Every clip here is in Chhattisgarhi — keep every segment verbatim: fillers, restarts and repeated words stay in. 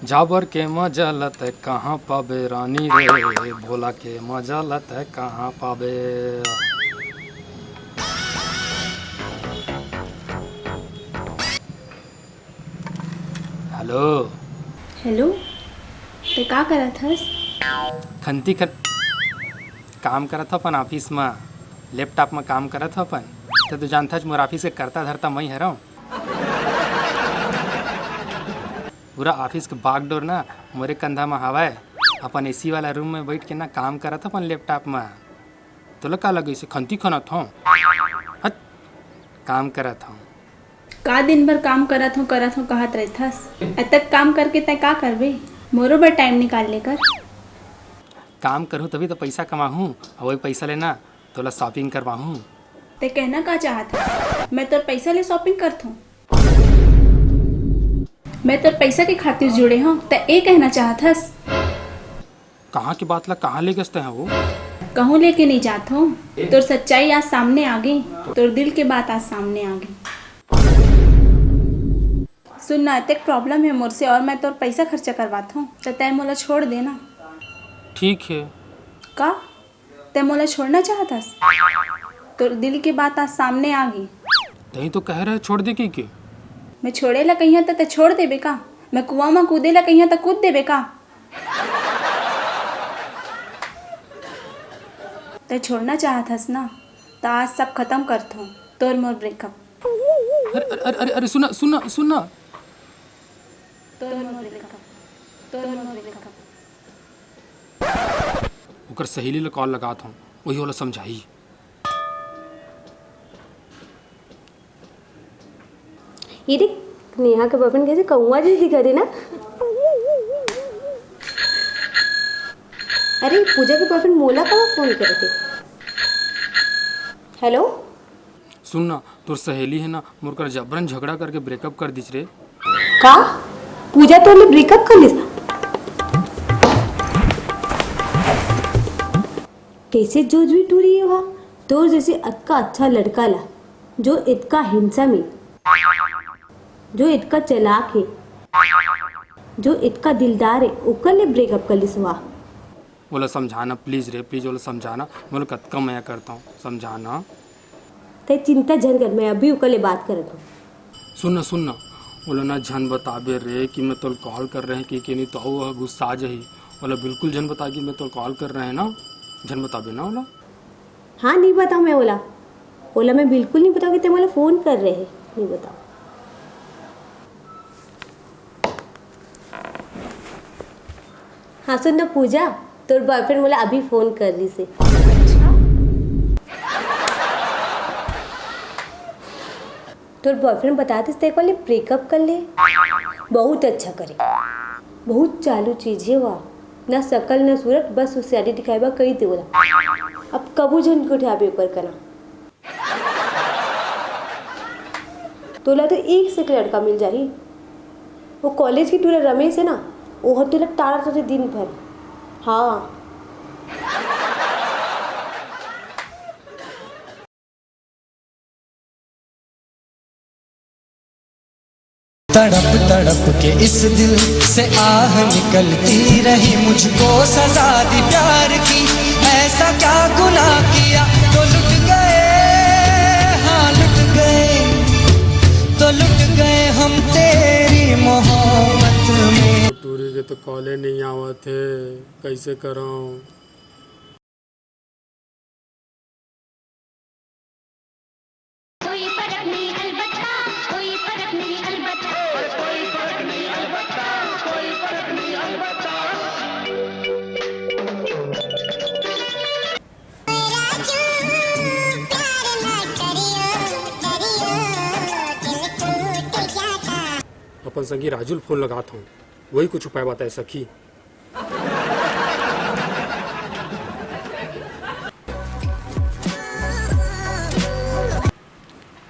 जाबर के मजा ल तैं कहाँ पाबे रानी रे, भोला के मजा ल तैं कहाँ पाबे। हेलो। हेलो, तैं का करत हस? खंती खन-, काम करत हँव अपन ऑफिस म, लैपटॉप म काम करत हँव अपन। तैं तो जानथस मोर ऑफिस के करता धरता मई हरँव। पूरा ऑफिस के बागडोर ना मोरे कंधा म हवय। अपन एसी वाला रूम म बइठ के ना काम करत हँव अपन लैपटॉप म। तोला का लगे से खंती खनत हँव? हट, काम करत हँव। का दिन भर काम करत हँव, करत हँव कहत रहिथस? अतक काम करके तैं का करबे? मोरो बर टाइम निकाल ले कर। काम करहूँ तभी तो पइसा कमाहूँ, अउ वही पइसा ले ना तोला शॉपिंग करवाहूँ। तैं कहना का चाहत हस? मैं तोर पइसा ले शॉपिंग करथँव? मैं तोर पइसा के खातिर जुड़े हँव, तैं ए कहना चाहत हस? कहाँ के बात ला कहाँ ले गेस तैं ह वो? कहूँ लेके नइ जात हँव। तोर सच्चाई आज सामने आ गे, तोर दिल के बात आज सामने आ गे। सुन ना, अतेक प्रॉब्लम हे मोर से अउ मैं तोर पइसा खर्चा करवात हँव, त तैं मोला छोड़ दे ना। ठीक हे। का? तैं मोला छोड़ना चाहत हस? तोर दिल के बात आज सामने आ गे। तहीं तो कहे रहे छोड़ दे कहिके। मैं छोड़े ला कहिहँव त तैं छोड़ देबे का? मैं कुआँ म कूदे ला कहिहँव त कूद देबे का? तैं छोड़ना चाहत हस ना, त आज सब खतम करथँव, तोर मोर ब्रेकअप। अरे, अरे, अरे, अरे, सुन ना, सुन ना, सुन ना। तोर मोर ब्रेकअप, तोर मोर ब्रेकअप। ओकर सहेली ला कॉल लगात हँव, वही ओला समझाही। ये देख, नेहा के बॉयफ्रेंड कैसे कौआ जैसे दिखत हे ना। अरे, पूजा के बॉयफ्रेंड मोला काबर फोन करत हे? हेलो। सुन ना, तोर सहेली हे ना, मोर करा जबरन झगड़ा करके ब्रेकअप कर दिस रे। का? पूजा तोर ले ब्रेकअप कर लिस? कैसे जोजवी टूरी हे वहा? तोर जैसे अतका अच्छा लड़का ला, जो इतका हैंडसम हे, जो इतका चालाक हे, जो इतका दिलदार हे, ओकर ले ब्रेकअप कर लिस वहा? ओला समझा ना प्लीज रे, प्लीज ओला समझा ना, मैं ओला कतका मया करत हँव, समझा ना। तैं चिंता झन कर, मैं अभी ओकर ले बात करत हँव। सुन ना, सुन ना, ओला ना झन बताबे रे कि मैं तोला कॉल करे रहेंव कहिके, नहीं तो ओह गुस्सा जाही। ओला बिल्कुल झन बताबे कि मैं तोला कॉल करे रहेंव ना, झन बताबे ना ओला। हाँ, नहीं बताँव मैं ओला, ओला मैं बिल्कुल नहीं बताँव कि तैं मोला फोन करे रहे, नहीं बताँव। हाँ सुन ना पूजा, तोर बॉयफ्रेंड मोला अभी फोन कर रहिस हे। अच्छा? तोर बॉयफ्रेंड बतात रहिस तेकर ले ब्रेकअप कर ले। बहुत अच्छा करे, बहुत चालू चीज हे वहा। ना सकल ना सूरत, बस होशियारी दिखाए बर कहि दे ओला। अब कभू झन गोठियाबे ओकर करा। तोला तो एक से एक लड़का मिल जाही। वो कॉलेज के टूरा रमेश हे ना, ओह तोला टारत रथे दिन भर। हाँ। तड़प तड़प के इस दिल से आह निकलती रही, मुझको सजा दी प्यार की, ऐसा क्या गुनाह किया। तो लुट गए, हाँ लुट गए, तो लुट गए हम तेरी मोहब्बत में। टूरी के तो कॉले नहीं आवत हे, कैसे करौं? कोई फर्क नहीं अलबत्ता, कोई फर्क नहीं अलबत्ता, कोई फर्क नहीं अलबत्ता, कोई फर्क नहीं अलबत्ता। अपन संगी राजू ल फोन लगात हूँ, वही कुछ उपाय बताए सखी।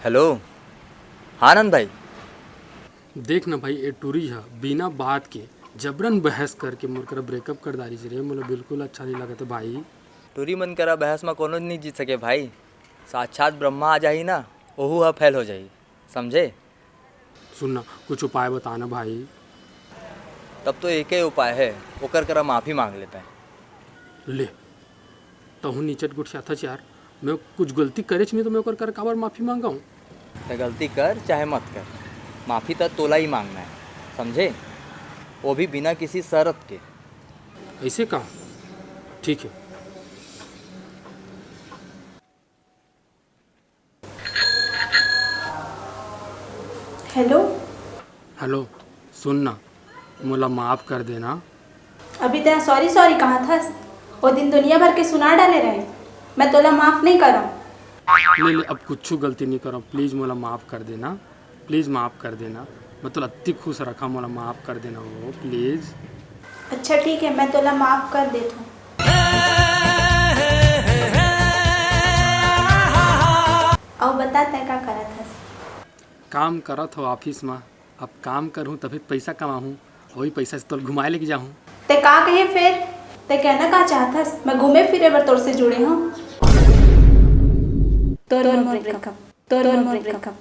हेलो, हाँ आनंद भाई। देख ना भाई, ए टूरी ह बिना बात के जबरन बहस करके मोर करा ब्रेकअप कर डारिस रे। मोला बिल्कुल अच्छा नहीं लगत हे भाई। टूरी मन करा बहस म कोनो नहीं जीत सके भाई। साक्षात ब्रह्मा आ जाही ना, ओहू ह फेल हो जाही, समझे? सुन ना, कुछ उपाय बता ना भाई। तब तो एक ही उपाय है, ओकर करा माफी मांग लेते हैं। ले, तहूँ निचट गोठियाथस यार। मैं कुछ गलती करेच नहीं तो मैं ओकर करा काबर माफी मांगहूँ? ते गलती कर चाहे मत कर, माफी तो तोला ही मांगना है, समझे? वो भी बिना किसी शर्त के। ऐसे का? ठीक है। हेलो। हेलो, सुन ना, मोला माफ कर देना। अभी तैं सॉरी सॉरी कहाथस? वो दिन दुनिया भर के सुना डाले रहे, मैं तोला माफ नहीं करम। नहीं नहीं, अब कुछ गलती नहीं करम, प्लीज मोला माफ कर देना, प्लीज माफ कर देना। मैं तोला अति खुश रखा, मोला माफ कर देना वो, प्लीज। अच्छा ठीक है, मैं तोला माफ कर देत हूँ। अउ बता, तैं का करत हस? काम करत हो ऑफिस में। अब काम करहूँ तभी पैसा कमाहूँ, वही पैसा से तोल घुमाए लेके जाहूँ। तैं का कहे फेर? तैं कहना का चाहत हस? मैं घूमे फिरे बर तोर से जुड़े हूँ। तोर मोर ब्रेकअप, तोर मोर ब्रेकअप।